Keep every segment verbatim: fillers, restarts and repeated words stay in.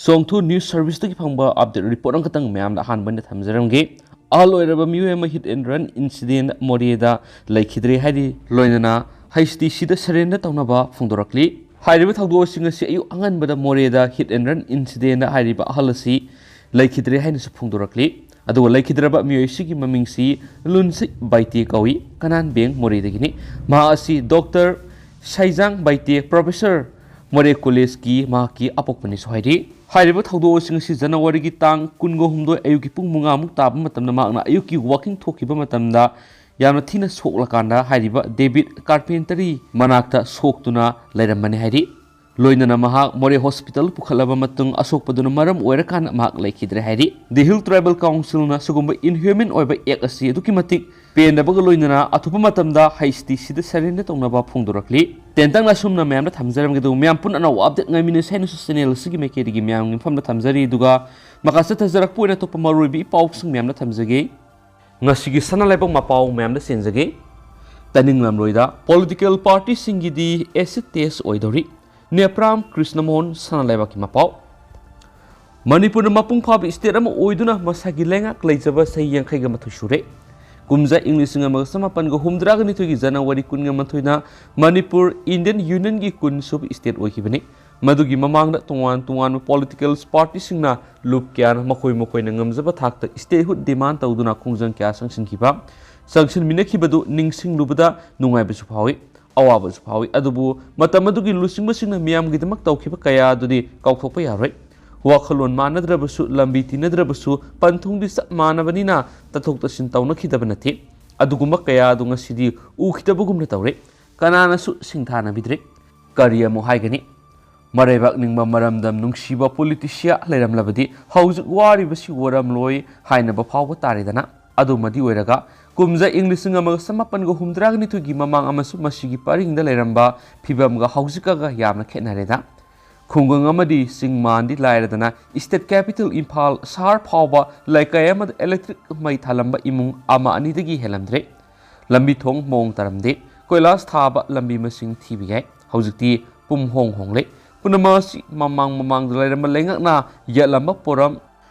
ꯁꯣꯡꯊꯨ news ꯁꯔꯚꯤꯁꯇꯒꯤ ꯐꯪꯕ update report ꯑꯃꯈꯛꯇꯪ ꯃꯌꯥꯝꯗ ꯑꯍꯥꯟꯕ ꯑꯣꯏꯅ ꯊꯝꯖꯔꯝꯒꯦ꯫ ꯑꯍꯜ ꯑꯣꯏꯔꯕ ꯃꯤꯑꯣꯏ ꯑꯃ ꯍꯤꯠ ꯑꯦꯟ ꯔꯟ ꯏꯟꯁꯤꯗꯦꯟꯗ ꯃꯣꯔꯦꯗ ꯂꯩꯈꯤꯗ꯭ꯔꯦ ꯍꯥꯏꯔꯤ꯫ ꯂꯣꯏꯅꯅ ꯍꯩꯁ ꯇꯤ ꯁꯤꯗ ꯁꯔꯦꯟꯗꯔ ꯇꯧꯅꯕ ꯐꯣꯡꯗꯣꯔꯛꯂꯤ꯫ ꯍꯥꯏꯔꯤꯕ ꯊꯧꯗꯣꯛ ꯑꯁꯤꯡ ꯑꯁꯤ ꯑꯌꯨꯛ ꯑꯉꯟꯕꯗ ꯃꯣꯔꯦꯗ ꯍꯤꯠ ꯑꯦꯟ ꯔꯟ ꯏꯟꯁꯤꯗꯦꯟꯗ ꯍꯥꯏꯔꯤꯕ ꯑꯍꯜ ꯑꯁꯤ ꯂꯩꯈꯤꯗ꯭ꯔꯦ ꯍꯥꯏꯅꯁꯨ ꯐꯣꯡꯗꯣꯔꯛꯂꯤ꯫ ꯑꯗꯨꯒ ꯂꯩꯈꯤꯗ꯭ꯔꯕ ꯃꯤꯑꯣꯏꯁꯤꯒꯤ ꯃꯃꯤꯡꯁꯤ ꯂꯨꯟꯁꯤꯛ ꯕꯥꯏꯇꯦ ꯀꯧꯏ, ꯀꯅꯥꯟ ꯕꯦꯡ ꯃꯣꯔꯦꯗꯒꯤꯅꯤ꯫ ꯃꯍꯥꯛ ꯑꯁꯤ ꯗꯣꯛꯇꯔ ꯁꯥꯏꯖꯥꯡ ꯕꯥꯏꯇꯦ, ꯄ꯭ꯔꯣꯐꯦꯁꯔ, ꯃꯣꯔꯦ ꯀꯣꯂꯦꯖꯀꯤ ꯃꯍꯥꯛꯀꯤ ꯑꯄꯣꯛꯄꯅꯤꯁꯨ ꯍꯥꯏꯔꯤ꯫ ꯍꯥꯏꯔꯤꯕ ꯊꯧꯗꯣꯛꯁꯤꯡ ꯑꯁꯤ ꯖꯅꯋꯥꯔꯤꯒꯤ ꯇꯥꯡ ꯀꯨꯟꯒ ꯍꯨꯝꯗꯣꯏ ꯑꯌꯨꯛꯀꯤ ꯄꯨꯡ ꯃꯉꯥꯃꯨꯛ ꯇꯥꯕ ꯃꯇꯝꯗ ꯃꯍꯥꯛꯅ ꯑꯌꯨꯛꯀꯤ ꯋꯥꯀꯤꯡ ꯊꯣꯛꯈꯤꯕ ꯃꯇꯝꯗ ꯌꯥꯝꯅ ꯊꯤꯅ ꯁꯣꯛꯂꯀꯥꯟꯗ ꯍꯥꯏꯔꯤꯕ ꯗꯦꯕꯤꯠ ꯀꯥꯔꯄꯦꯟꯇꯔꯤ ꯃꯅꯥꯛꯇ ꯁꯣꯛꯇꯨꯅ ꯂꯩꯔꯝꯕꯅꯤ ꯍꯥꯏꯔꯤ꯫ ꯂꯣꯏꯅꯅ ꯃꯍꯥꯛ ꯃꯣꯔꯦ ꯍꯣꯁꯄꯤꯇꯥꯜ ꯄꯨꯈꯠꯂꯕ ꯃꯇꯨꯡ ꯑꯁꯣꯛꯄꯗꯨꯅ ꯃꯔꯝ ꯑꯣꯏꯔꯀꯥꯟꯗ ꯃꯍꯥꯛ ꯂꯩꯈꯤꯗ꯭ꯔꯦ ꯍꯥꯏꯔꯤ꯫ The Hill Tribal Councilꯅ ꯁꯤꯒꯨꯝꯕ inhuman ꯑꯣꯏꯕ ꯑꯦꯛ ꯑꯁꯤ ꯑꯗꯨꯛꯀꯤ ꯃꯇꯤꯛ ꯄꯦꯟꯗꯕꯒ ꯂꯣꯏꯅꯅ ꯑꯊꯨꯕ ꯃꯇꯝꯗ ꯍꯩꯁ ꯇꯤ ꯁꯤꯗ ꯁꯔꯦꯟꯗꯔ ꯇꯧꯅꯕ ꯐꯣꯡꯗꯣꯔꯛꯂꯤ꯫ ꯇꯦꯟꯇꯛꯅ ꯑꯁꯨꯝꯅ ꯃꯌꯥꯝꯗ ꯊꯝꯖꯔꯝꯒꯦ꯫ ꯑꯗꯨꯕꯨ ꯃꯌꯥꯝ ꯄꯨꯟꯅ ꯑꯅꯧꯕ ꯑꯞꯗꯦꯠ ꯉꯥꯏꯃꯤꯟꯅꯁꯤ ꯍꯥꯏꯅꯁꯨ ꯆꯦꯅꯦꯜ ꯑꯁꯤꯒꯤ ꯃꯥꯏꯀꯩꯗꯒꯤ ꯃꯌꯥꯝꯒꯤ ꯃꯐꯝꯗ ꯊꯝꯖꯔꯤ꯫ ꯑꯗꯨꯒ ꯃꯈꯥ ꯆꯠꯊꯖꯔꯛꯄ ꯑꯣꯏꯅ ꯑꯇꯣꯞꯄ ꯃꯔꯨꯑꯣꯏꯕ ꯏ ꯄꯥꯎꯁꯤꯡ ꯃꯌꯥꯝꯗ ꯊꯝꯖꯒꯦ꯫ ꯉꯁꯤꯒꯤ ꯁꯅꯥ ꯂꯩꯕꯥꯛ ꯃꯄꯥꯎ ꯃꯌꯥꯝꯗ ꯆꯦꯟꯖꯒꯦ꯫ ꯇꯅꯤꯡꯂꯝꯂꯣꯏꯗ ꯄꯣꯂꯤꯇꯤꯀꯦꯜ ꯄꯥꯔꯇꯤꯁꯤꯡꯒꯤꯗꯤ ꯑꯦꯁꯤꯗ ꯇꯦꯁ ꯑꯣꯏꯗꯧꯔꯤ꯫ ꯅꯦꯄ꯭ꯔꯥꯝ ꯀ꯭ꯔꯤꯁꯅꯃꯣꯍꯟ ꯁꯅꯥ ꯂꯩꯕꯥꯛꯀꯤ ꯃꯄꯥꯎ꯫ ꯃꯅꯤꯄꯨꯔꯅ ꯃꯄꯨꯡ ꯐꯥꯕ ꯁ꯭ꯇꯦꯠ ꯑꯃ ꯑꯣꯏꯗꯨꯅ ꯃꯁꯥꯒꯤ ꯂꯩꯉꯥꯛ ꯂꯩꯖꯕ ꯆꯍꯤ ꯌꯥꯡꯈꯩꯒ ꯃꯥꯊꯣꯏ ꯁꯨꯔꯦ꯫ ꯀꯨꯝꯖꯥ ꯏꯪ ꯂꯤꯁꯤꯡ ꯑꯃꯒ ꯆꯃꯥꯄꯟꯒ ꯍꯨꯝꯗ꯭ꯔꯥꯒ ꯅꯤꯊꯣꯏꯒꯤ ꯖꯅꯋꯥꯔꯤ ꯀꯨꯟꯒ ꯃꯥꯊꯣꯏꯅ ꯃꯅꯤꯄꯨꯔ ꯏꯟꯗꯤꯌꯟ ꯌꯨꯅꯤꯌꯟꯒꯤ ꯀꯨꯟꯁꯨꯕ ꯁ꯭ꯇꯦꯠ ꯑꯣꯏꯈꯤꯕꯅꯤ꯫ ꯃꯗꯨꯒꯤ ꯃꯃꯥꯡꯗ ꯇꯣꯉꯥꯟ ꯇꯣꯉꯥꯟꯕ ꯄꯣꯂꯤꯇꯤꯀꯦꯜ ꯄꯥꯔꯇꯤꯁꯤꯡꯅ ꯂꯨꯞ ꯀꯌꯥꯅ ꯃꯈꯣꯏ ꯃꯈꯣꯏꯅ ꯉꯝꯖꯕ ꯊꯥꯛꯇ ꯁ꯭ꯇꯦꯠꯍꯨꯗ ꯗꯤꯃꯥꯟ ꯇꯧꯗꯨꯅ ꯈꯣꯡꯖꯪ ꯀꯌꯥ ꯆꯪꯁꯤꯟꯈꯤꯕ, ꯆꯪꯁꯤꯟꯃꯤꯟꯅꯈꯤꯕꯗꯨ ꯅꯤꯡꯁꯤꯡꯂꯨꯕꯗ ꯅꯨꯡꯉꯥꯏꯕꯁꯨ ꯐꯥꯎꯏ, ꯑꯋꯥꯕꯁꯨ ꯐꯥꯎꯏ꯫ ꯑꯗꯨꯕꯨ ꯃꯇꯝ ꯑꯗꯨꯒꯤ ꯂꯨꯆꯤꯡꯕꯁꯤꯡꯅ ꯃꯤꯌꯥꯝꯒꯤꯗꯃꯛ ꯇꯧꯈꯤꯕ ꯀꯌꯥ ꯑꯗꯨꯗꯤ ꯀꯥꯎꯊꯣꯛꯄ ꯌꯥꯔꯣꯏ꯫ ꯋꯥꯈꯜꯂꯣꯟ ꯃꯥꯟꯅꯗ꯭ꯔꯕꯁꯨ, ꯂꯝꯕꯤ ꯇꯤꯟꯅꯗ꯭ꯔꯕꯁꯨ, ꯄꯟꯊꯨꯡꯗꯤ ꯆꯞ ꯃꯥꯟꯅꯕꯅꯤꯅ ꯇꯥꯊꯣꯛ ꯇꯥꯁꯤꯟ ꯇꯧꯅꯈꯤꯗꯕ ꯅꯠꯇꯦ꯫ ꯑꯗꯨꯒꯨꯝꯕ ꯀꯌꯥ ꯑꯗꯨ ꯉꯁꯤꯗꯤ ꯎꯈꯤꯗꯕꯒꯨꯝꯅ ꯇꯧꯔꯦ꯫ ꯀꯅꯥꯅꯁꯨ ꯁꯤꯡꯊꯥꯅꯕꯤꯗ꯭ꯔꯦ꯫ ꯀꯔꯤ ꯑꯃꯨꯛ ꯍꯥꯏꯒꯅꯤ? ꯃꯔꯩꯕꯥꯛ ꯅꯤꯡꯕ, ꯃꯔꯝꯗꯝ ꯅꯨꯡꯁꯤꯕ ꯄꯣꯂꯤꯇꯤꯁꯤꯌꯥ ꯂꯩꯔꯝꯂꯕꯗꯤ ꯍꯧꯖꯤꯛ ꯋꯥꯔꯤꯕꯁꯤ ꯑꯣꯏꯔꯝꯂꯣꯏ ꯍꯥꯏꯅꯕ ꯐꯥꯎꯕ ꯇꯥꯔꯦꯗꯅ꯫ ꯑꯗꯨꯃꯗꯤ ꯑꯣꯏꯔꯒ, ꯀꯨꯝꯖꯥ ꯏꯪ ꯂꯤꯁꯤꯡ ꯑꯃꯒ ꯆꯃꯥꯄꯟꯒ ꯍꯨꯝꯗ꯭ꯔꯥꯒ ꯅꯤꯊꯣꯏꯒꯤ ꯃꯃꯥꯡ ꯑꯃꯁꯨꯡ ꯃꯁꯤꯒꯤ ꯄꯔꯤꯡꯗ ꯂꯩꯔꯝꯕ ꯐꯤꯕꯝꯒ ꯍꯧꯖꯤꯛꯀꯒ ꯌꯥꯝꯅ ꯈꯦꯠꯅꯔꯦꯗ꯫ ꯈꯨꯡꯒꯪ ꯑꯃꯗꯤ ꯆꯤꯡ ꯃꯥꯟꯗꯤ ꯂꯥꯏꯔꯗꯅ, ꯁ꯭ꯇꯦꯠ ꯀꯦꯄꯤꯇꯦꯜ ꯏꯝꯐꯥꯜ ꯁꯍꯔ ꯐꯥꯎꯕ ꯂꯩꯀꯥꯏ ꯑꯃꯗ ꯏꯂꯦꯛꯇ꯭ꯔꯤꯛ ꯃꯩ ꯊꯥꯜꯂꯝꯕ ꯏꯃꯨꯡ ꯑꯃ ꯑꯅꯤꯗꯒꯤ ꯍꯦꯜꯂꯝꯗ꯭ꯔꯦ꯫ ꯂꯝꯕꯤ ꯊꯣꯡ ꯃꯑꯣꯡ ꯇꯥꯔꯝꯗꯦ꯫ ꯀꯣꯏꯂꯥꯁ ꯊꯥꯕ ꯂꯝꯕꯤ ꯃꯁꯤꯡ ꯊꯤꯕ ꯌꯥꯏ꯫ ꯍꯧꯖꯤꯛꯇꯤ ꯄꯨꯝ ꯍꯣꯡ ꯍꯣꯡꯂꯦ꯫ ꯄꯨꯝꯅꯃꯛ ꯑꯁꯤ ꯃꯃꯥꯡ ꯃꯃꯥꯡꯗ ꯂꯩꯔꯝꯕ ꯂꯩꯉꯥꯛꯅ ꯌꯦꯠꯂꯝꯕ ꯄꯣꯔꯝ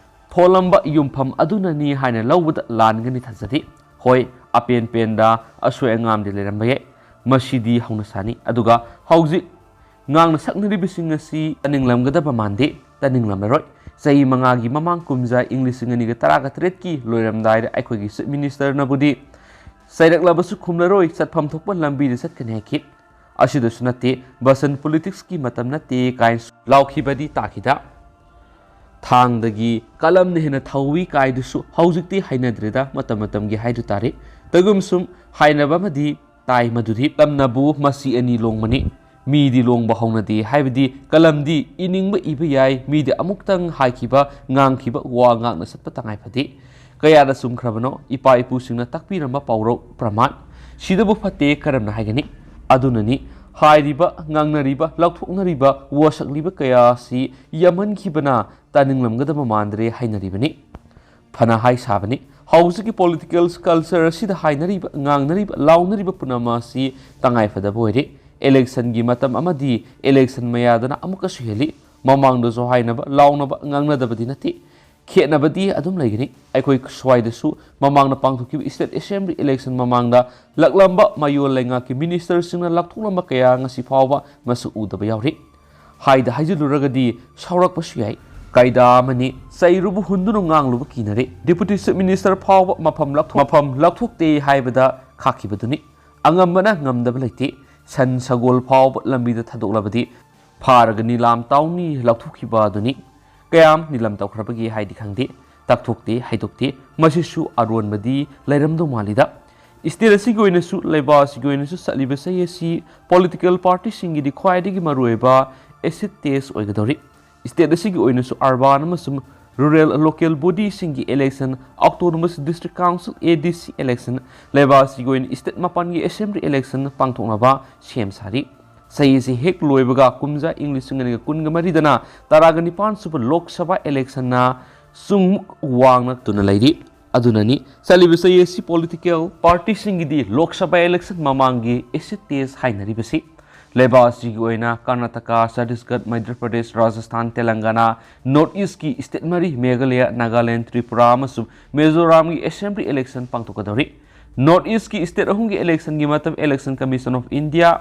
ꯊꯣꯛꯂꯝꯕ ꯌꯨꯝꯐꯝ ꯑꯗꯨꯅꯅꯤ ꯍꯥꯏꯅ ꯂꯧꯕꯗ ꯂꯥꯟꯒꯅꯤ ꯊꯥꯖꯗꯦ꯫ ꯍꯣꯏ, ꯑꯄꯦꯟ ꯄꯦꯟꯗ ꯑꯁꯣꯏ ꯑꯉꯥꯝꯗꯤ ꯂꯩꯔꯝꯕ ꯌꯥꯏ, ꯃꯁꯤꯗꯤ ꯍꯧꯅꯁꯥꯅꯤ꯫ ꯑꯗꯨꯒ ꯍꯧꯖꯤꯛ ꯉꯥꯡꯅ ꯁꯛꯅꯔꯤꯕꯁꯤꯡ ꯑꯁꯤ ꯇꯥꯅꯤꯡꯂꯝꯒꯗꯕ ꯃꯥꯟꯗꯦ, ꯇꯥꯅꯤꯡꯂꯝꯂꯔꯣꯏ꯫ ꯆꯍꯤ ꯃꯉꯥꯒꯤ ꯃꯃꯥꯡ ꯀꯨꯝꯖꯥ ꯏꯪ ꯂꯤꯁꯤꯡ ꯑꯅꯤꯒ ꯇꯔꯥꯒ ꯇꯔꯦꯠꯀꯤ ꯂꯣꯏꯔꯝꯗꯥꯏꯗ ꯑꯩꯈꯣꯏꯒꯤ ꯆꯤꯐ ꯃꯤꯅꯤꯁꯇꯔꯅꯕꯨꯗꯤ ꯆꯩꯔꯛꯂꯕꯁꯨ ꯈꯨꯝꯂꯔꯣꯏ, ꯆꯠꯐꯝ ꯊꯣꯛꯄ ꯂꯝꯕꯤꯗ ꯆꯠꯀꯅꯤ ꯍꯥꯏꯈꯤ꯫ ꯑꯁꯤꯗꯁꯨ ꯅꯠꯇꯦ, ꯕꯁꯟ ꯄꯣꯂꯤꯇꯤꯛꯁꯀꯤ ꯃꯇꯝ ꯅꯠꯇꯦ ꯀꯥꯏꯅ ꯂꯥꯎꯈꯤꯕꯗꯤ ꯇꯥꯈꯤꯗ꯫ ꯊꯥꯡꯗꯒꯤ ꯀꯂꯝꯅ ꯍꯦꯟꯅ ꯊꯧꯏ ꯀꯥꯏꯗꯨꯁꯨ ꯍꯧꯖꯤꯛꯇꯤ ꯍꯩꯅꯗ꯭ꯔꯦꯗ, ꯃꯇꯝ ꯃꯇꯝꯒꯤ ꯍꯥꯏꯗꯨ ꯇꯥꯔꯦ꯫ ꯇꯒꯨꯝꯁꯨꯝ ꯍꯥꯏꯅꯕ ꯑꯃꯗꯤ ꯇꯥꯏ, ꯃꯗꯨꯗꯤ ꯀꯂꯝꯅꯕꯨ ꯃꯁꯤ ꯑꯅꯤ ꯂꯣꯡꯕꯅꯤ, ꯃꯤꯗꯤ ꯂꯣꯡꯕ ꯍꯧꯅꯗꯦ ꯍꯥꯏꯕꯗꯤ ꯀꯂꯝꯗꯤ ꯏꯅꯤꯡꯕ ꯏꯕ ꯌꯥꯏ, ꯃꯤꯗꯤ ꯑꯃꯨꯛꯇꯪ ꯍꯥꯏꯈꯤꯕ ꯉꯥꯡꯈꯤꯕ ꯋꯥ ꯉꯥꯛꯅ ꯆꯠꯄ ꯇꯉꯥꯏ ꯐꯗꯦ꯫ ꯀꯌꯥꯗ ꯆꯨꯝꯈ꯭ꯔꯕꯅꯣ ꯏꯄꯥ ꯏꯄꯨꯁꯤꯡꯅ ꯇꯥꯛꯄꯤꯔꯝꯕ ꯄꯥꯎꯔꯧ ꯄ꯭ꯔꯃꯥꯟ꯫ ꯁꯤꯗꯕꯨ ꯐꯠꯇꯦ ꯀꯔꯝꯅ ꯍꯥꯏꯒꯅꯤ? ꯑꯗꯨꯅꯅꯤ ꯍꯥꯏꯔꯤꯕ, ꯉꯥꯡꯅꯔꯤꯕ, ꯂꯥꯎꯊꯣꯛꯅꯔꯤꯕ, ꯋꯥꯁꯛꯂꯤꯕ ꯀꯌꯥ ꯑꯁꯤ ꯌꯥꯝꯃꯟꯈꯤꯕꯅ ꯇꯥꯅꯤꯡꯂꯝꯒꯗꯕ ꯃꯥꯟꯗ꯭ꯔꯦ ꯍꯥꯏꯅꯔꯤꯕꯅꯤ꯫ ꯐꯅ ꯍꯥꯏ ꯁꯥꯕꯅꯤ, ꯍꯧꯖꯤꯛꯀꯤ ꯄꯣꯂꯤꯇꯤꯀꯦꯜ ꯀꯜꯆꯔ ꯑꯁꯤꯗ ꯍꯥꯏꯅꯔꯤꯕ, ꯉꯥꯡꯅꯔꯤꯕ, ꯂꯥꯎꯅꯔꯤꯕ ꯄꯨꯝꯅꯃꯛ ꯑꯁꯤ ꯇꯉꯥꯏ ꯐꯗꯕ ꯑꯣꯏꯔꯦ꯫ ꯏꯂꯦꯛꯁꯟꯒꯤ ꯃꯇꯝ ꯑꯃꯗꯤ ꯏꯂꯦꯛꯁꯟ ꯃꯌꯥꯗꯅ ꯑꯃꯨꯛꯀꯁꯨ ꯍꯦꯜꯂꯤ꯫ ꯃꯃꯥꯡꯗꯁꯨ ꯍꯥꯏꯅꯕ, ꯂꯥꯎꯅꯕ, ꯉꯥꯡꯅꯗꯕꯗꯤ ꯅꯠꯇꯦ꯫ ꯈꯦꯠꯅꯕꯗꯤ ꯑꯗꯨꯝ ꯂꯩꯒꯅꯤ꯫ ꯑꯩꯈꯣꯏ ꯁ꯭ꯋꯥꯏꯗꯁꯨ ꯃꯃꯥꯡꯗ ꯄꯥꯡꯊꯣꯛꯈꯤꯕ ꯏꯁꯇꯦꯠ ꯑꯦꯁꯦꯝꯕ꯭ꯂꯤ ꯏꯂꯦꯛꯁꯟ ꯃꯃꯥꯡꯗ ꯂꯥꯛꯂꯝꯕ ꯃꯌꯣꯜ ꯂꯩꯉꯥꯛꯀꯤ ꯃꯤꯅꯤꯁꯇꯔꯁꯤꯡꯅ ꯂꯥꯛꯊꯣꯛꯂꯝꯕ ꯀꯌꯥ ꯉꯁꯤ ꯐꯥꯎꯕ ꯃꯁꯛ ꯎꯗꯕ ꯌꯥꯎꯔꯤ꯫ ꯍꯥꯏꯗ ꯍꯥꯏꯖꯤꯜꯂꯨꯔꯒꯗꯤ ꯁꯥꯎꯔꯛꯄꯁꯨ ꯌꯥꯏ꯫ ꯀꯥꯏꯗꯥ ꯑꯃꯅꯤ, ꯆꯩꯔꯨꯕ ꯍꯨꯟꯗꯨꯅ ꯉꯥꯡꯂꯨꯕ ꯀꯤꯅꯔꯦ꯫ ꯗꯤꯄꯨꯇꯤ ꯆꯤꯐ ꯃꯤꯅꯤꯁꯇꯔ ꯐꯥꯎꯕ ꯃꯐꯝ ꯂꯥꯛꯊꯣꯛ-, ꯃꯐꯝ ꯂꯥꯛꯊꯣꯛꯇꯦ ꯍꯥꯏꯕꯗ ꯈꯥꯛꯈꯤꯕꯗꯨꯅꯤ꯫ ꯑꯉꯝꯕꯅ ꯉꯝꯗꯕ ꯂꯩꯇꯦ꯫ ꯁꯟ ꯁꯒꯣꯜ ꯐꯥꯎꯕ ꯂꯝꯕꯤꯗ ꯊꯥꯗꯣꯛꯂꯕꯗꯤ ꯐꯥꯔꯒ ꯅꯤꯂꯥꯝ ꯇꯥꯎꯅꯤ ꯂꯥꯎꯊꯣꯛꯈꯤꯕ ꯑꯗꯨꯅꯤ꯫ ꯀꯌꯥꯝ ꯅꯤꯂꯝ ꯇꯧꯈ꯭ꯔꯕꯒꯦ ꯍꯥꯏꯗꯤ ꯈꯪꯗꯦ, ꯇꯥꯛꯊꯣꯛꯇꯦ, ꯍꯥꯏꯗꯣꯛꯇꯦ꯫ ꯃꯁꯤꯁꯨ ꯑꯔꯣꯟꯕꯗꯤ ꯂꯩꯔꯝꯗꯧ ꯃꯥꯜꯂꯤꯗ꯫ ꯏꯁꯇꯦꯠ ꯑꯁꯤꯒꯤ ꯑꯣꯏꯅꯁꯨ, ꯂꯩꯕꯥꯛ ꯑꯁꯤꯒꯤ ꯑꯣꯏꯅꯁꯨ ꯆꯠꯂꯤꯕ ꯆꯍꯤ ꯑꯁꯤ ꯄꯣꯂꯤꯇꯤꯀꯦꯜ ꯄꯥꯔꯇꯤꯁꯤꯡꯒꯤꯗꯤ ꯈ꯭ꯋꯥꯏꯗꯒꯤ ꯃꯔꯨꯑꯣꯏꯕ ꯑꯦꯁꯤꯠ ꯇꯦꯁ ꯑꯣꯏꯒꯗꯧꯔꯤ꯫ ꯏꯁꯇꯦꯠ ꯑꯁꯤꯒꯤ ꯑꯣꯏꯅꯁꯨ ꯑꯔꯕꯥꯟ ꯑꯃꯁꯨꯡ ꯔꯨꯔꯦꯜ ꯂꯣꯀꯦꯜ ꯕꯣꯗꯤꯁꯤꯡꯒꯤ election, autonomous district council, A D C, election, ꯂꯩꯕꯥꯛ ꯑꯁꯤꯒꯤ ꯑꯣꯏꯅ ꯏꯁꯇꯦꯠ ꯃꯥꯄꯟꯒꯤ ꯑꯦꯁꯦꯝꯕ꯭ꯂꯤ ꯏꯂꯦꯛꯁꯟ ꯄꯥꯡꯊꯣꯛꯅꯕ ꯁꯦꯝ ꯁꯥꯔꯤ꯫ ꯆꯍꯤ ꯑꯁꯤ ꯍꯦꯛ ꯂꯣꯏꯕꯒ ꯀꯨꯝꯖꯥ ꯏꯪ ꯂꯤꯁꯤꯡ ꯑꯅꯤꯒ ꯀꯨꯟꯒ ꯃꯔꯤꯗꯅ ꯇꯔꯥꯒ ꯅꯤꯄꯥꯟ ꯁꯨꯕ ꯂꯣꯛ ꯁꯚꯥ ꯏꯂꯦꯛꯁꯟꯅ ꯁꯨꯝ ꯋꯥꯡꯅ ꯇꯨꯅ ꯂꯩꯔꯤ꯫ ꯑꯗꯨꯅꯅꯤ ꯆꯠꯂꯤꯕ ꯆꯍꯤ ꯑꯁꯤ ꯄꯣꯂꯤꯇꯤꯀꯦꯜ ꯄꯥꯔꯇꯤꯁꯤꯡꯒꯤꯗꯤ ꯂꯣꯛ ꯁꯚꯥ ꯏꯂꯦꯛꯁꯟ ꯃꯃꯥꯡꯒꯤ ꯑꯦꯁꯤꯠ ꯇꯦꯁ ꯍꯥꯏꯅꯔꯤꯕꯁꯤ꯫ ꯂꯩꯕꯥꯛ ꯑꯁꯤꯒꯤ ꯑꯣꯏꯅ ꯀꯔꯅꯥꯇꯀꯥ, ꯆꯇꯤꯁꯒꯔ, ꯃꯙ꯭ꯌ ꯄ꯭ꯔꯗꯦꯁ, ꯔꯥꯖꯁꯊꯥꯟ, ꯇꯦꯂꯪꯒꯥꯅꯥ, ꯅꯣꯔꯠ ꯏꯁꯀꯤ ꯁ꯭ꯇꯦꯠ ꯃꯔꯤ, ꯃꯦꯘꯥꯂꯌꯥ, ꯅꯥꯒꯥꯂꯦꯟ, ꯇ꯭ꯔꯤꯄꯨꯔꯥ ꯑꯃꯁꯨꯡ ꯃꯤꯖꯣꯔꯥꯝꯒꯤ ꯑꯦꯁꯦꯝꯕ꯭ꯂꯤ ꯏꯂꯦꯛꯁꯟ ꯄꯥꯡꯊꯣꯛꯀꯗꯧꯔꯤ꯫ ꯅꯣꯔꯠ ꯏꯁꯀꯤ ꯁ꯭ꯇꯦꯠ ꯑꯍꯨꯝꯒꯤ ꯏꯂꯦꯛꯁꯟꯒꯤ ꯃꯇꯝ Election Commission of India,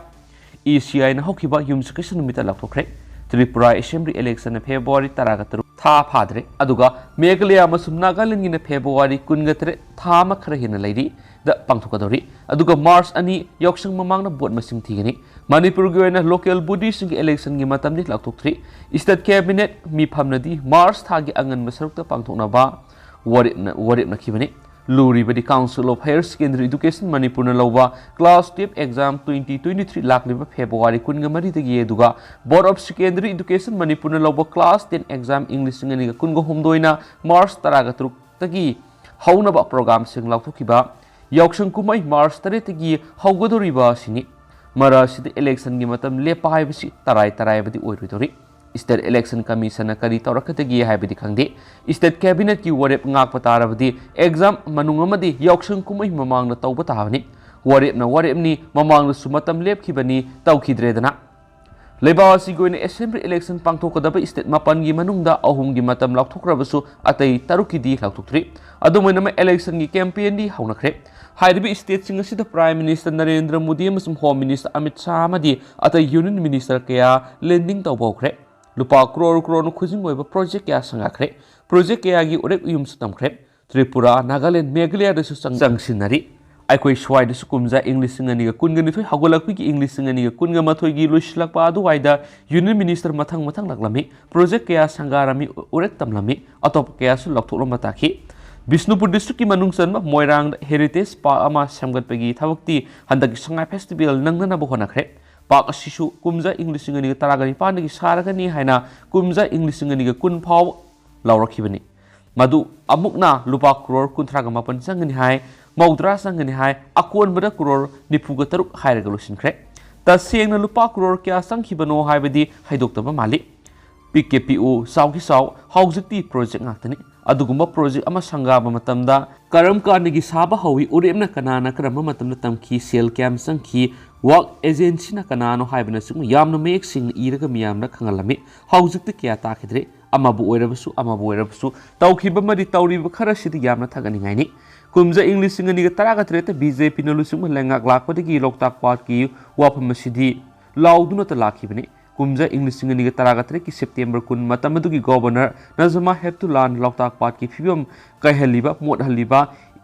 E C I ꯅ ꯍꯧꯈꯤꯕ ꯌꯨꯝꯁꯀꯩꯁ ꯅꯨꯃꯤꯠꯇ ꯂꯥꯎꯊꯣꯛꯈ꯭ꯔꯦ꯫ ꯇ꯭ꯔꯤꯄꯨꯔꯥ ꯑꯦꯁꯦꯝꯕ꯭ꯂꯤ ꯏꯂꯦꯛꯁꯟꯅ ꯐꯦꯕ꯭ꯔꯨꯋꯥꯔꯤ ꯇꯔꯥꯒ ꯇꯔꯨꯛ, ꯊꯥ ꯐꯥꯗ꯭ꯔꯦ꯫ ꯑꯗꯨꯒ ꯃꯦꯘꯥꯂꯌꯥ ꯑꯃꯁꯨꯡ ꯅꯥꯒꯥꯂꯦꯟꯒꯤꯅ ꯐꯦꯕ꯭ꯔꯨꯋꯥꯔꯤ ꯀꯨꯟꯒ ꯇꯔꯦꯠ, ꯊꯥ ꯑꯃ ꯈꯔ ꯍꯦꯟꯅ ꯂꯩꯔꯤ, ꯗ ꯄꯥꯡꯊꯣꯛꯀꯗꯧꯔꯤ꯫ ꯑꯗꯨꯒ ꯃꯥꯔꯆ ꯑꯅꯤ ꯌꯥꯎꯁꯪ ꯃꯃꯥꯡꯗ ꯚꯣꯠ ꯃꯁꯤꯡ ꯊꯤꯒꯅꯤ꯫ ꯃꯅꯤꯄꯨꯔꯒꯤ ꯑꯣꯏꯅ ꯂꯣꯀꯦꯜ ꯕꯣꯗꯤꯁꯤꯡꯒꯤ ꯏꯂꯦꯛꯁꯟꯒꯤ ꯃꯇꯝꯗꯤ ꯂꯥꯎꯊꯣꯛꯇ꯭ꯔꯤ꯫ ꯁ꯭ꯇꯦꯠ ꯀꯦꯕꯤꯅꯦꯠ ꯃꯤꯐꯝꯅꯗꯤ ꯃꯥꯔꯆ ꯊꯥꯒꯤ ꯑꯉꯟꯕ ꯁꯔꯨꯛꯇ ꯄꯥꯡꯊꯣꯛꯅꯕ ꯋꯥꯔꯦꯞꯅ-, ꯋꯥꯔꯦꯞꯅꯈꯤꯕꯅꯤ꯫ ꯂꯨꯔꯤꯕꯗꯤ Council of Higher Secondary Education ꯃꯅꯤꯄꯨꯔꯅ ꯂꯧꯕ class twelve exam twenty twenty-three ꯂꯥꯛꯂꯤꯕ ꯐꯦꯕ꯭ꯔꯨꯋꯥꯔꯤ ꯀꯨꯟꯒ ꯃꯔꯤꯗꯒꯤ, ꯑꯗꯨꯒ Board of Secondary Education ꯃꯅꯤꯄꯨꯔꯅ ꯂꯧꯕ class ten exam ꯏꯪ ꯂꯤꯁꯤꯡ ꯑꯅꯤꯒ ꯀꯨꯟꯒ ꯍꯨꯝꯗꯣꯏꯅ ꯃꯥꯔꯆ ꯇꯔꯥꯒ ꯇꯔꯨꯛꯇꯒꯤ ꯍꯧꯅꯕ ꯄ꯭ꯔꯣꯒ꯭ꯔꯥꯝꯁꯤꯡ ꯂꯥꯎꯊꯣꯛꯈꯤꯕ꯫ ꯌꯥꯎꯁꯪ ꯀꯨꯝꯍꯩ ꯃꯥꯔꯆ ꯇꯔꯦꯠꯇꯒꯤ ꯍꯧꯒꯗꯧꯔꯤꯕ ꯑꯁꯤꯅꯤ꯫ ꯃꯔꯛ ꯑꯁꯤꯗ ꯏꯂꯦꯛꯁꯟꯒꯤ ꯃꯇꯝ ꯂꯦꯞꯄ ꯍꯥꯏꯕꯁꯤ ꯇꯔꯥꯏ ꯇꯔꯥꯏꯕꯗꯤ ꯑꯣꯏꯔꯣꯏꯗꯧꯔꯤ꯫ ꯁ꯭ꯇꯦꯠ ꯏꯂꯦꯛꯁꯟ ꯀꯃꯤꯁꯟꯅ ꯀꯔꯤ ꯇꯧꯔꯛꯀꯗꯒꯦ ꯍꯥꯏꯕꯗꯤ ꯈꯪꯗꯦ꯫ ꯁ꯭ꯇꯦꯠ ꯀꯦꯕꯤꯅꯦꯠꯀꯤ ꯋꯥꯔꯦꯞ ꯉꯥꯛꯄ ꯇꯥꯔꯕꯗꯤ ꯑꯦꯛꯖꯥꯝ ꯃꯅꯨꯡ ꯑꯃꯗꯤ ꯌꯥꯎꯁꯪ ꯀꯨꯝꯍꯩ ꯃꯃꯥꯡꯗ ꯇꯧꯕ ꯇꯥꯕꯅꯤ꯫ ꯋꯥꯔꯦꯞꯅ ꯋꯥꯔꯦꯞꯅꯤ, ꯃꯃꯥꯡꯗꯁꯨ ꯃꯇꯝ ꯂꯦꯞꯈꯤꯕꯅꯤ, ꯇꯧꯈꯤꯗ꯭ꯔꯦꯗꯅ꯫ ꯂꯩꯕꯥꯛ ꯑꯁꯤꯒꯤ ꯑꯣꯏꯅ ꯑꯦꯁꯦꯝꯕ꯭ꯂꯤ ꯏꯂꯦꯛꯁꯟ ꯄꯥꯡꯊꯣꯛꯀꯗꯕ ꯁ꯭ꯇꯦꯠ ꯃꯥꯄꯟꯒꯤ ꯃꯅꯨꯡꯗ ꯑꯍꯨꯝꯒꯤ ꯃꯇꯝ ꯂꯥꯎꯊꯣꯛꯈ꯭ꯔꯕꯁꯨ ꯑꯇꯩ ꯇꯔꯨꯛꯀꯤꯗꯤ ꯂꯥꯎꯊꯣꯛꯇ꯭ꯔꯤ꯫ ꯑꯗꯨꯝ ꯑꯣꯏꯅꯃꯛ ꯏꯂꯦꯛꯁꯟꯒꯤ ꯀꯦꯝꯄꯦꯟꯗꯤ ꯍꯧꯅꯈ꯭ꯔꯦ꯫ ꯍꯥꯏꯔꯤꯕ ꯁ꯭ꯇꯦꯠꯁꯤꯡ ꯑꯁꯤꯗ ꯄ꯭ꯔꯥꯏꯝ ꯃꯤꯅꯤꯁꯇꯔ ꯅꯔꯦꯟꯗ꯭ꯔ ꯃꯣꯗꯤ ꯑꯃꯁꯨꯡ ꯍꯣꯝ ꯃꯤꯅꯤꯁꯇꯔ ꯑꯃꯤꯠ ꯁꯥꯍ ꯑꯃꯗꯤ ꯑꯇꯩ ꯌꯨꯅꯤꯌꯟ ꯃꯤꯅꯤꯁꯇꯔ ꯀꯌꯥ ꯂꯦꯟꯗꯤꯡ ꯇꯧꯕ ꯍꯧꯈ꯭ꯔꯦ꯫ ꯂꯨꯄꯥ ꯀ꯭ꯔꯣꯔ ꯀ꯭ꯔꯣꯔꯅ ꯈꯨꯖꯤꯡ ꯑꯣꯏꯕ ꯄ꯭ꯔꯣꯖꯦꯛ ꯀꯌꯥ ꯁꯪꯒꯥꯈ꯭ꯔꯦ꯫ ꯄ꯭ꯔꯣꯖꯦꯛ ꯀꯌꯥꯒꯤ ꯎꯔꯦꯞ ꯎꯌꯨꯝꯁꯨ ꯇꯝꯈ꯭ꯔꯦ꯫ ꯇ꯭ꯔꯤꯄꯨꯔꯥ, ꯅꯥꯒꯥꯂꯦꯟ, ꯃꯦꯘꯥꯂꯌꯥꯗꯁꯨ ꯆꯪ-, ꯆꯪꯁꯤꯟꯅꯔꯤ꯫ ꯑꯩꯈꯣꯏ ꯁ꯭ꯋꯥꯏꯗꯁꯨ ꯀꯨꯝꯖꯥ ꯏꯪ ꯂꯤꯁꯤꯡ ꯑꯅꯤꯒ ꯀꯨꯟꯒ ꯅꯤꯊꯣꯏ ꯍꯧꯒꯠꯂꯛꯄꯒꯤ ꯏꯪ ꯂꯤꯁꯤꯡ ꯑꯅꯤꯒ ꯀꯨꯟꯒ ꯃꯥꯊꯣꯏꯒꯤ ꯂꯣꯏꯁꯤꯜꯂꯛꯄ ꯑꯗꯨꯋꯥꯏꯗ ꯌꯨꯅꯤꯌꯟ ꯃꯤꯅꯤꯁꯇꯔ ꯃꯊꯪ ꯃꯊꯪ ꯂꯥꯛꯂꯝꯃꯤ꯫ ꯄ꯭ꯔꯣꯖꯦꯛ ꯀꯌꯥ ꯁꯪꯒꯥꯔꯝꯃꯤ, ꯎꯔꯦꯞ ꯇꯝꯂꯝꯃꯤ, ꯑꯇꯣꯞꯄ ꯀꯌꯥꯁꯨ ꯂꯥꯎꯊꯣꯛꯂꯝꯕ ꯇꯥꯈꯤ꯫ ꯕꯤꯁꯅꯨꯄꯨꯔ ꯗꯤꯁꯇ꯭ꯔꯤꯛꯀꯤ ꯃꯅꯨꯡ ꯆꯟꯕ ꯃꯣꯏꯔꯥꯡꯗ ꯍꯦꯔꯤꯇꯦꯖ ꯄꯥꯔꯛ ꯑꯃ ꯁꯦꯝꯒꯠꯄꯒꯤ ꯊꯕꯛꯇꯤ ꯍꯟꯗꯛꯀꯤ ꯁꯉꯥꯏ ꯐꯦꯁꯇꯤꯚꯦꯜ ꯅꯪꯅꯅꯕ ꯍꯣꯠꯅꯈ꯭ꯔꯦ꯫ ꯄꯥꯔꯛ ꯑꯁꯤꯁꯨ ꯀꯨꯝꯖꯥ ꯏꯪ ꯂꯤꯁꯤꯡ ꯑꯅꯤꯒ ꯇꯔꯥꯒ ꯅꯤꯄꯥꯟꯗꯒꯤ ꯁꯥꯔꯒꯅꯤ ꯍꯥꯏꯅ ꯀꯨꯝꯖꯥ ꯏꯪ ꯂꯤꯁꯤꯡ ꯑꯅꯤꯒ ꯀꯨꯟ ꯐꯥꯎ ꯂꯥꯎꯔꯛꯈꯤꯕꯅꯤ꯫ ꯃꯗꯨ ꯑꯃꯨꯛꯅ ꯂꯨꯄꯥ ꯀ꯭ꯔꯣꯔ ꯀꯨꯟꯊ꯭ꯔꯥꯒ ꯃꯥꯄꯟ ꯆꯪꯒꯅꯤ ꯍꯥꯏ, ꯃꯧꯗ꯭ꯔꯥ ꯆꯪꯒꯅꯤ ꯍꯥꯏ, ꯑꯀꯣꯟꯕꯗ ꯀ꯭ꯔꯣꯔ ꯅꯤꯐꯨꯒ ꯇꯔꯨꯛ ꯍꯥꯏꯔꯒ ꯂꯣꯏꯁꯤꯟꯈ꯭ꯔꯦ꯫ ꯇꯁꯦꯡꯅ ꯂꯨꯄꯥ ꯀ꯭ꯔꯣꯔ ꯀꯌꯥ ꯆꯪꯈꯤꯕꯅꯣ ꯍꯥꯏꯕꯗꯤ ꯍꯥꯏꯗꯣꯛꯇꯕ ꯃꯥꯜꯂꯤ꯫ ꯄꯤꯛꯀꯦ ꯄꯤꯛꯎ, ꯆꯥꯎꯒꯤ ꯆꯥꯎ, ꯍꯧꯖꯤꯛꯇꯤ ꯄ꯭ꯔꯣꯖꯦꯛ ꯉꯥꯛꯇꯅꯤ꯫ ꯑꯗꯨꯒꯨꯝꯕ ꯄ꯭ꯔꯣꯖꯦꯛ ꯑꯃ ꯁꯪꯒꯥꯕ ꯃꯇꯝꯗ ꯀꯔꯝ ꯀꯥꯟꯗꯒꯤ ꯁꯥꯕ ꯍꯧꯏ, ꯎꯔꯦꯞꯅ ꯀꯅꯥꯅ ꯀꯔꯝꯕ ꯃꯇꯝꯗ ꯇꯝꯈꯤ, ꯁꯦꯜ ꯀꯌꯥꯝ ꯆꯪꯈꯤ, ꯋꯥꯛ ꯑꯦꯖꯦꯟꯁꯤꯅ ꯀꯅꯥꯅꯣ ꯍꯥꯏꯕꯅꯆꯤꯡꯕ ꯌꯥꯝꯅ ꯃꯌꯦꯛ ꯁꯦꯡꯅ ꯏꯔꯒ ꯃꯤꯌꯥꯝꯗ ꯈꯪꯍꯜꯂꯝꯃꯤ꯫ ꯍꯧꯖꯤꯛꯇꯤ ꯀꯌꯥ ꯇꯥꯈꯤꯗ꯭ꯔꯦ꯫ ꯑꯃꯕꯨ ꯑꯣꯏꯔꯕꯁꯨ, ꯑꯃꯕꯨ ꯑꯣꯏꯔꯕꯁꯨ, ꯇꯧꯈꯤꯕ ꯑꯃꯗꯤ ꯇꯧꯔꯤꯕ ꯈꯔꯁꯤꯗꯤ ꯌꯥꯝꯅ ꯊꯥꯒꯠꯅꯤꯡꯉꯥꯏꯅꯤ꯫ ꯀꯨꯝꯖꯥ ꯏꯪ ꯂꯤꯁꯤꯡ ꯑꯅꯤꯒ ꯇꯔꯥꯒ ꯇꯔꯦꯠꯇ ꯕꯤ ꯖꯦ ꯄꯤꯅ ꯂꯨꯆꯤꯡꯕ ꯂꯩꯉꯥꯛ ꯂꯥꯛꯄꯗꯒꯤ ꯂꯣꯛꯇꯥꯛ ꯄꯥꯠꯀꯤ ꯋꯥꯐꯝ ꯑꯁꯤꯗꯤ ꯂꯥꯎꯗꯨꯅꯇ ꯂꯥꯛꯈꯤꯕꯅꯤ꯫ ꯀꯨꯝꯖꯥ ꯏꯪ ꯂꯤꯁꯤꯡ ꯑꯅꯤꯒ ꯇꯔꯥꯒ ꯇꯔꯦꯠꯀꯤ ꯁꯦꯞꯇꯦꯝꯕꯔ ꯀꯨꯟ, ꯃꯇꯝ ꯑꯗꯨꯒꯤ ꯒꯣꯚꯔꯅꯔ ꯅꯖꯃꯥ ꯍꯦꯞꯇꯨꯂꯥꯅ ꯂꯣꯛꯇꯥꯛ ꯄꯥꯠꯀꯤ ꯐꯤꯕꯝ ꯀꯥꯏꯍꯜꯂꯤꯕ, ꯃꯣꯠꯍꯜꯂꯤꯕ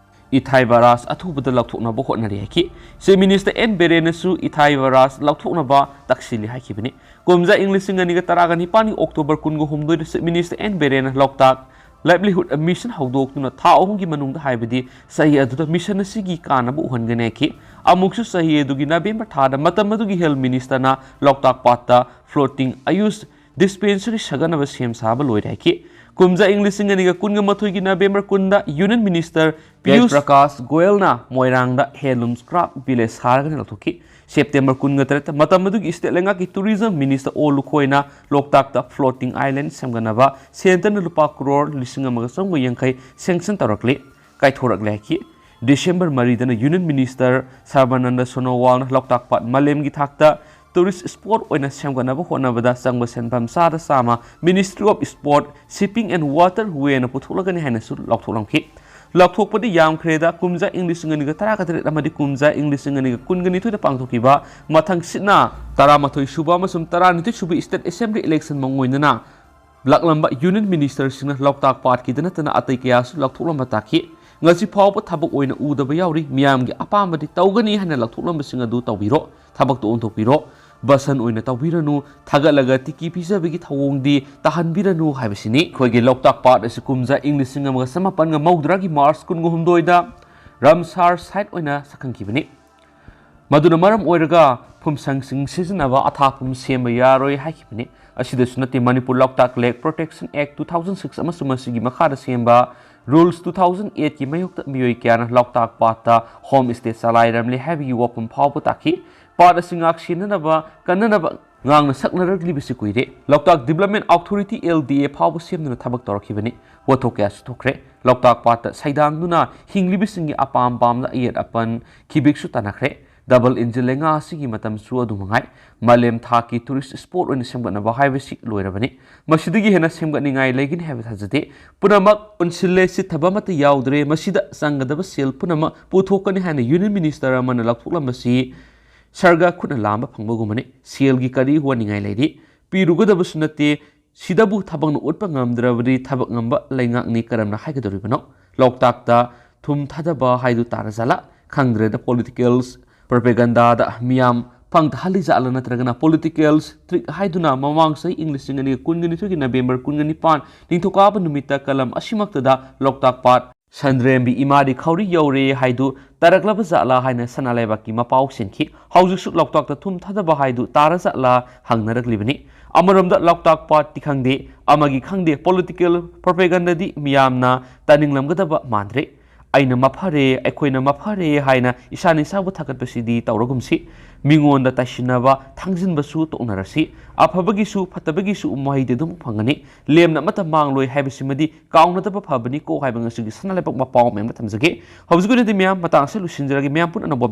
ꯏꯊꯥꯏ ꯕꯔꯥꯖ ꯑꯊꯨꯕꯗ ꯂꯧꯊꯣꯛꯅꯕ ꯍꯣꯠꯅꯔꯤ ꯍꯥꯏꯈꯤ꯫ ꯆꯤꯐ ꯃꯤꯅꯤꯁꯇꯔ ꯑꯦꯟ ꯕꯤꯔꯦꯟꯅꯁꯨ ꯏꯊꯥꯏ ꯕꯔꯥꯖ ꯂꯧꯊꯣꯛꯅꯕ ꯇꯛꯁꯤꯜꯂꯤ ꯍꯥꯏꯈꯤꯕꯅꯤ꯫ ꯀꯨꯝꯖꯥ ꯏꯪ ꯂꯤꯁꯤꯡ ꯑꯅꯤꯒ ꯇꯔꯥꯒ ꯅꯤꯄꯥꯟꯒꯤ ꯑꯣꯛꯇꯣꯕꯔ ꯀꯨꯟꯒ ꯍꯨꯝꯗꯣꯏꯗ ꯆꯤꯐ ꯃꯤꯅꯤꯁꯇꯔ ꯑꯦꯟ ꯕꯤꯔꯦꯟꯅ ꯂꯣꯛꯇꯥꯛ ꯂꯥꯏꯚꯂꯤꯍꯨꯗ ꯃꯤꯁꯟ ꯍꯧꯗꯣꯛꯇꯨꯅ ꯊꯥ ꯑꯍꯨꯝꯒꯤ ꯃꯅꯨꯡꯗ, ꯍꯥꯏꯕꯗꯤ ꯆꯍꯤ ꯑꯗꯨꯗ, ꯃꯤꯁꯟ ꯑꯁꯤꯒꯤ ꯀꯥꯟꯅꯕ ꯎꯍꯟꯒꯅꯤ ꯍꯥꯏꯈꯤ꯫ ꯑꯃꯨꯛꯁꯨ ꯆꯍꯤ ꯑꯗꯨꯒꯤ ꯅꯕꯦꯝꯕꯔ ꯊꯥꯗ ꯃꯇꯝ ꯑꯗꯨꯒꯤ ꯍꯦꯜꯊ ꯃꯤꯅꯤꯁꯇꯔꯅ ꯂꯣꯛꯇꯥꯛ ꯄꯥꯠꯇ ꯐ꯭ꯂꯣꯇꯤꯡ ꯑꯌꯨꯁ ꯗꯤꯁꯄꯦꯟꯁꯔꯤ ꯁꯥꯒꯠꯅꯕ ꯁꯦꯝ ꯁꯥꯕ ꯂꯣꯏꯔꯦ ꯍꯥꯏꯈꯤ꯫ ꯀꯨꯝꯖꯥ ꯏꯪ ꯂꯤꯁꯤꯡ ꯑꯅꯤꯒ ꯀꯨꯟꯒ ꯃꯥꯊꯣꯏꯒꯤ ꯅꯕꯦꯝꯕꯔ ꯀꯨꯟꯗ ꯌꯨꯅꯤꯌꯟ ꯃꯤꯅꯤꯁꯇꯔ ꯄꯤꯌꯨꯁ ꯄ꯭ꯔꯀꯥꯁ ꯒꯣꯌꯜꯅ ꯃꯣꯏꯔꯥꯡꯗ ꯍꯦꯟꯂꯨꯝ ꯁ꯭ꯀ꯭ꯔꯥꯞ ꯚꯤꯂꯦꯖ ꯁꯥꯔꯒꯅꯤ ꯂꯧꯊꯣꯛꯈꯤ꯫ ꯁꯦꯞꯇꯦꯝꯕꯔ ꯀꯨꯟꯒ ꯇꯔꯦꯠꯇ ꯃꯇꯝ ꯑꯗꯨꯒꯤ ꯁ꯭ꯇꯦꯠ ꯂꯩꯉꯥꯛꯀꯤ ꯇꯨꯔꯤꯖꯝ ꯃꯤꯅꯤꯁꯇꯔ ꯑꯣ ꯂꯨꯈꯣꯏꯅ ꯂꯣꯛꯇꯥꯛꯇ ꯐ꯭ꯂꯣꯇꯤꯡ ꯑꯥꯏꯂꯦꯟ ꯁꯦꯝꯒꯠꯅꯕ ꯁꯦꯟꯇꯔꯅ ꯂꯨꯄꯥ ꯀ꯭ꯔꯣꯔ ꯂꯤꯁꯤꯡ ꯑꯃꯒ ꯆꯥꯝꯃꯉꯥ ꯌꯥꯡꯈꯩ ꯁꯦꯡꯁꯟ ꯇꯧꯔꯛꯂꯤ, ꯀꯥꯏꯊꯣꯔꯛꯂꯦ ꯍꯥꯏꯈꯤ꯫ ꯗꯤꯁꯦꯝꯕꯔ ꯃꯔꯤꯗꯅ ꯌꯨꯅꯤꯌꯟ ꯃꯤꯅꯤꯁꯇꯔ ꯁꯔꯕꯥꯅꯟꯗ ꯁꯣꯅꯣꯋꯥꯜꯅ ꯂꯣꯛꯇꯥꯛ ꯄꯥꯠ ꯃꯥꯂꯦꯝꯒꯤ ꯊꯥꯛꯇ ꯇꯨꯔꯤꯁ ꯁ꯭ꯄꯣꯠ ꯑꯣꯏꯅ ꯁꯦꯝꯒꯠꯅꯕ ꯍꯣꯠꯅꯕꯗ ꯆꯪꯕ ꯁꯦꯟꯐꯝ ꯆꯥꯗ ꯆꯥꯝꯃ Ministry of Sport, Shipping and Waterwayꯅ ꯄꯨꯊꯣꯛꯂꯒꯅꯤ ꯍꯥꯏꯅꯁꯨ ꯂꯥꯎꯊꯣꯛꯂꯝꯈꯤ꯫ ꯂꯥꯎꯊꯣꯛꯄꯗꯤ ꯌꯥꯝꯈ꯭ꯔꯦꯗ꯫ ꯀꯨꯝꯖꯥ ꯏꯪ ꯂꯤꯁꯤꯡ ꯑꯅꯤꯒ ꯇꯔꯥꯒ ꯇꯔꯦꯠ ꯑꯃꯗꯤ ꯀꯨꯝꯖꯥ ꯏꯪ ꯂꯤꯁꯤꯡ ꯑꯅꯤꯒ ꯀꯨꯟꯒ ꯅꯤꯊꯣꯏꯗ ꯄꯥꯡꯊꯣꯛꯈꯤꯕ ꯃꯊꯪꯁꯤꯠꯅ ꯇꯔꯥꯃꯥꯊꯣꯏ ꯁꯨꯕ ꯑꯃꯁꯨꯡ ꯇꯔꯥꯅꯤꯊꯣꯏ ꯁꯨꯕ ꯁ꯭ꯇꯦꯠ ꯑꯦꯁꯦꯝꯕ꯭ꯂꯤ ꯏꯂꯦꯛꯁꯟ ꯃꯥꯡꯑꯣꯏꯅꯅ ꯂꯥꯛꯂꯝꯕ ꯌꯨꯅꯤꯌꯟ ꯃꯤꯅꯤꯁꯇꯔꯁꯤꯡꯅ ꯂꯣꯛꯇꯥꯛ ꯄꯥꯠꯀꯤꯗ ꯅꯠꯇꯅ ꯑꯇꯩ ꯀꯌꯥꯁꯨ ꯂꯧꯊꯣꯛꯂꯝꯕ ꯇꯥꯈꯤ꯫ ꯉꯁꯤ ꯐꯥꯎꯕ ꯊꯕꯛ ꯑꯣꯏꯅ ꯎꯗꯕ ꯌꯥꯎꯔꯤ꯫ ꯃꯤꯌꯥꯝꯒꯤ ꯑꯄꯥꯝꯕꯗꯤ ꯇꯧꯒꯅꯤ ꯍꯥꯏꯅ ꯂꯧꯊꯣꯛꯂꯝꯕꯁꯤꯡ ꯑꯗꯨ ꯇꯧꯕꯤꯔꯣ꯫ ꯊꯕꯛꯇꯣ ꯑꯣꯟꯊꯣꯛꯄꯤꯔꯣ꯫ ꯕꯁꯟ ꯑꯣꯏꯅ ꯇꯧꯕꯤꯔꯅꯨ꯫ ꯊꯥꯒꯠꯂꯒ ꯇꯤꯀꯤ ꯄꯤꯖꯕꯒꯤ ꯊꯧꯑꯣꯡꯗꯤ ꯇꯥꯍꯟꯕꯤꯔꯅꯨ ꯍꯥꯏꯕꯁꯤꯅꯤ꯫ ꯑꯩꯈꯣꯏꯒꯤ ꯂꯣꯛꯇꯥꯛ ꯄꯥꯠ ꯑꯁꯤ ꯀꯨꯝꯖꯥ ꯏꯪ ꯂꯤꯁꯤꯡ ꯑꯃꯒ ꯆꯃꯥꯄꯟꯒ ꯃꯧꯗ꯭ꯔꯥꯒꯤ ꯃꯥꯔꯆ ꯀꯨꯟꯒ ꯍꯨꯝꯗꯣꯏꯗ ꯔꯥꯝꯁꯥꯔ ꯁꯥꯏꯠ ꯑꯣꯏꯅ ꯁꯛꯈꯪꯈꯤꯕꯅꯤ꯫ ꯃꯗꯨꯅ ꯃꯔꯝ ꯑꯣꯏꯔꯒ ꯐꯨꯝꯁꯪꯁꯤꯡ ꯁꯤꯖꯤꯟꯅꯕ ꯑꯊꯥꯐꯝ ꯁꯦꯝꯕ ꯌꯥꯔꯣꯏ ꯍꯥꯏꯈꯤꯕꯅꯤ꯫ ꯑꯁꯤꯗꯁꯨ ꯅꯠꯇꯦ, ꯃꯅꯤꯄꯨꯔ ꯂꯣꯛꯇꯥꯛ ꯂꯦꯛ ꯄ꯭ꯔꯣꯇꯦꯛꯁꯟ ꯑꯦꯛ ꯇꯨ ꯊꯥꯎꯖꯟ ꯁꯤꯛꯁ ꯑꯃꯁꯨꯡ ꯃꯁꯤꯒꯤ ꯃꯈꯥꯗ ꯁꯦꯝꯕ ꯔꯨꯜꯁ ꯇꯨ ꯊꯥꯎꯖꯟ ꯑꯦꯠꯀꯤ ꯃꯥꯌꯣꯛꯇ ꯃꯤꯑꯣꯏ ꯀꯌꯥꯅ ꯂꯣꯛꯇꯥꯛ ꯄꯥꯠꯇ ꯍꯣꯝ ꯁ꯭ꯇꯦ ꯆꯂꯥꯏꯔꯝꯂꯦ ꯍꯥꯏꯕꯒꯤ ꯋꯥꯐꯝ ꯐꯥꯎꯕ ꯇꯥꯈꯤ꯫ ꯄꯥꯠ ꯑꯁꯤ ꯉꯥꯛ ꯁꯦꯟꯅꯅꯕ ꯀꯟꯅꯅꯕ ꯉꯥꯡꯅ ꯁꯛꯅꯔꯛꯂꯤꯕꯁꯤ ꯀꯨꯏꯔꯦ꯫ ꯂꯣꯛꯇꯥꯛ ꯗꯤꯕ꯭ꯂꯞꯃꯦꯟ ꯑꯣꯊꯣꯔꯤꯇꯤ, LDA, ꯐꯥꯎꯕ ꯁꯦꯝꯗꯨꯅ ꯊꯕꯛ ꯇꯧꯔꯛꯈꯤꯕꯅꯤ꯫ ꯄꯣꯠꯊꯣꯛ ꯀꯌꯥꯁꯨ ꯊꯣꯛꯈ꯭ꯔꯦ꯫ ꯂꯣꯛꯇꯥꯛ ꯄꯥꯠꯇ ꯁꯩꯗꯥꯡꯗꯨꯅ ꯍꯤꯡꯂꯤꯕꯁꯤꯡꯒꯤ ꯑꯄꯥꯝ ꯄꯥꯝꯗ ꯑꯌꯦꯠ ꯑꯄꯟ ꯈꯤꯕꯤꯛꯁꯨ ꯇꯥꯟꯅꯈ꯭ꯔꯦ꯫ ꯗꯕꯜ ꯏꯟꯖꯤꯟ ꯂꯩꯉꯥꯛ ꯑꯁꯤꯒꯤ ꯃꯇꯝꯁꯨ ꯑꯗꯨ ꯃꯉꯥꯏ꯫ ꯃꯥꯂꯦꯝ ꯊꯥꯛꯀꯤ ꯇꯨꯔꯤꯁ ꯁ꯭ꯄꯣꯠ ꯑꯣꯏꯅ ꯁꯦꯝꯒꯠꯅꯕ ꯍꯥꯏꯕꯁꯤ ꯂꯣꯏꯔꯕꯅꯤ꯫ ꯃꯁꯤꯗꯒꯤ ꯍꯦꯟꯅ ꯁꯦꯝꯒꯠꯅꯤꯡꯉꯥꯏ ꯂꯩꯒꯅꯤ ꯍꯥꯏꯕ ꯊꯥꯖꯗꯦ꯫ ꯄꯨꯝꯅꯃꯛ ꯄꯨꯟꯁꯤꯜꯂꯦ, ꯁꯤꯊꯕ ꯑꯃꯠꯇ ꯌꯥꯎꯗ꯭ꯔꯦ, ꯃꯁꯤꯗ ꯆꯪꯒꯗꯕ ꯁꯦꯜ ꯄꯨꯝꯅꯃꯛ ꯄꯨꯊꯣꯛꯀꯅꯤ ꯍꯥꯏꯅ ꯌꯨꯅꯤꯌꯟ ꯃꯤꯅꯤꯁꯇꯔ ꯑꯃꯅ ꯂꯥꯎꯊꯣꯛꯂꯝꯕꯁꯤ ꯁꯔꯒ ꯈꯨꯠꯅ ꯂꯥꯝꯕ ꯐꯪꯕꯒꯨꯝꯕꯅꯤ꯫ ꯁꯦꯜꯒꯤ ꯀꯔꯤ ꯍꯣꯠꯅꯤꯡꯉꯥꯏ ꯂꯩꯔꯤ? ꯄꯤꯔꯨꯒꯗꯕꯁꯨ ꯅꯠꯇꯦ꯫ ꯁꯤꯗꯕꯨ ꯊꯕꯛꯅ ꯎꯠꯄ ꯉꯝꯗ꯭ꯔꯕꯗꯤ ꯊꯕꯛ ꯉꯝꯕ ꯂꯩꯉꯥꯛꯅꯤ ꯀꯔꯝꯅ ꯍꯥꯏꯒꯗꯧꯔꯤꯕꯅꯣ? ꯂꯣꯛꯇꯥꯛꯇ ꯊꯨꯝ ꯊꯥꯗꯕ ꯍꯥꯏꯗꯨ ꯇꯥꯔꯖꯥꯠꯂꯥ? ꯈꯪꯗ꯭ꯔꯦꯗ꯫ ꯄꯣꯂꯤꯇꯤꯀꯦꯜ ꯄ꯭ꯔꯣꯄꯦꯒꯟꯗꯥꯗ ꯃꯤꯌꯥꯝ ꯐꯪ ꯇꯥꯍꯜꯂꯤ ꯖꯥꯠꯂꯥ? ꯅꯠꯇ꯭ꯔꯒꯅ ꯄꯣꯂꯤꯇꯤꯀꯦꯜ ꯇ꯭ꯔꯤꯛ ꯍꯥꯏꯗꯨꯅ ꯃꯃꯥꯡ ꯆꯍꯤ ꯏꯪ ꯂꯤꯁꯤꯡ ꯑꯅꯤꯒ ꯀꯨꯟꯒ ꯅꯤꯊꯣꯏꯒꯤ ꯅꯕꯦꯝꯕꯔ ꯀꯨꯟꯒ ꯅꯤꯄꯥꯟ ꯅꯤꯡꯊꯧꯀꯥꯕ ꯅꯨꯃꯤꯠꯇ ꯀꯂꯝ ꯑꯁꯤꯃꯛꯇꯗ ꯂꯣꯛꯇꯥꯛ ꯄꯥꯠ ꯁꯟꯗ꯭ꯔꯦꯝꯕꯤ ꯏꯃꯥꯗꯤ ꯈꯧꯔꯤ ꯌꯧꯔꯦ ꯍꯥꯏꯗꯨ ꯇꯥꯔꯛꯂꯕ ꯖꯥꯠꯂꯥ ꯍꯥꯏꯅ ꯁꯅꯥ ꯂꯩꯕꯥꯛꯀꯤ ꯃꯄꯥꯎ ꯁꯦꯟꯈꯤ꯫ ꯍꯧꯖꯤꯛꯁꯨ ꯂꯣꯛꯇꯥꯛꯇ ꯊꯨꯝ ꯊꯥꯗꯕ ꯍꯥꯏꯗꯨ ꯇꯥꯔ ꯖꯥꯠꯂꯥ ꯍꯪꯅꯔꯛꯂꯤꯕꯅꯤ꯫ ꯑꯃꯔꯣꯝꯗ ꯂꯣꯛꯇꯥꯛ ꯄꯥꯠꯇꯤ ꯈꯪꯗꯦ, ꯑꯃꯒꯤ ꯈꯪꯗꯦ, ꯄꯣꯂꯤꯇꯤꯀꯦꯜ ꯄ꯭ꯔꯣꯄꯦꯒꯟꯗꯗꯤ ꯃꯤꯌꯥꯝꯅ ꯇꯥꯅꯤꯡꯂꯝꯒꯗꯕ ꯃꯥꯟꯗ꯭ꯔꯦ꯫ ꯑꯩꯅ ꯃꯐꯔꯦ, ꯑꯩꯈꯣꯏꯅ ꯃꯐꯔꯦ ꯍꯥꯏꯅ ꯏꯁꯥꯅ ꯏꯁꯥꯕꯨ ꯊꯥꯒꯠꯄꯁꯤꯗꯤ ꯇꯧꯔꯒꯨꯝꯁꯤ꯫ ꯃꯤꯉꯣꯟꯗ ꯇꯥꯏꯁꯤꯟꯅꯕ, ꯊꯥꯡꯖꯤꯟꯕꯁꯨ ꯇꯣꯛꯅꯔꯁꯤ꯫ ꯑꯐꯕꯒꯤꯁꯨ ꯐꯠꯇꯕꯒꯤꯁꯨ ꯃꯍꯩꯗꯤ ꯑꯗꯨꯝ ꯐꯪꯒꯅꯤ꯫ ꯂꯦꯝꯅ ꯑꯃꯠꯇ ꯃꯥꯡꯂꯣꯏ ꯍꯥꯏꯕꯁꯤꯃꯗꯤ ꯀꯥꯎꯅꯗꯕ ꯐꯕꯅꯤꯀꯣ ꯍꯥꯏꯕ ꯉꯁꯤꯒꯤ ꯁꯅꯥ ꯂꯩꯕꯥꯛ ꯃꯄꯥꯎ ꯃꯌꯥꯝꯗ ꯊꯝꯖꯒꯦ꯫ ꯍꯧꯖꯤꯛꯀꯤ ꯑꯣꯏꯅꯗꯤ ꯃꯌꯥꯝ ꯃꯇꯥꯡ ꯑꯁꯤ ꯂꯣꯏꯁꯤꯟꯖꯔꯒꯦ꯫ ꯃꯌꯥꯝ ꯄꯨꯟꯅ ꯑꯅꯧꯕ update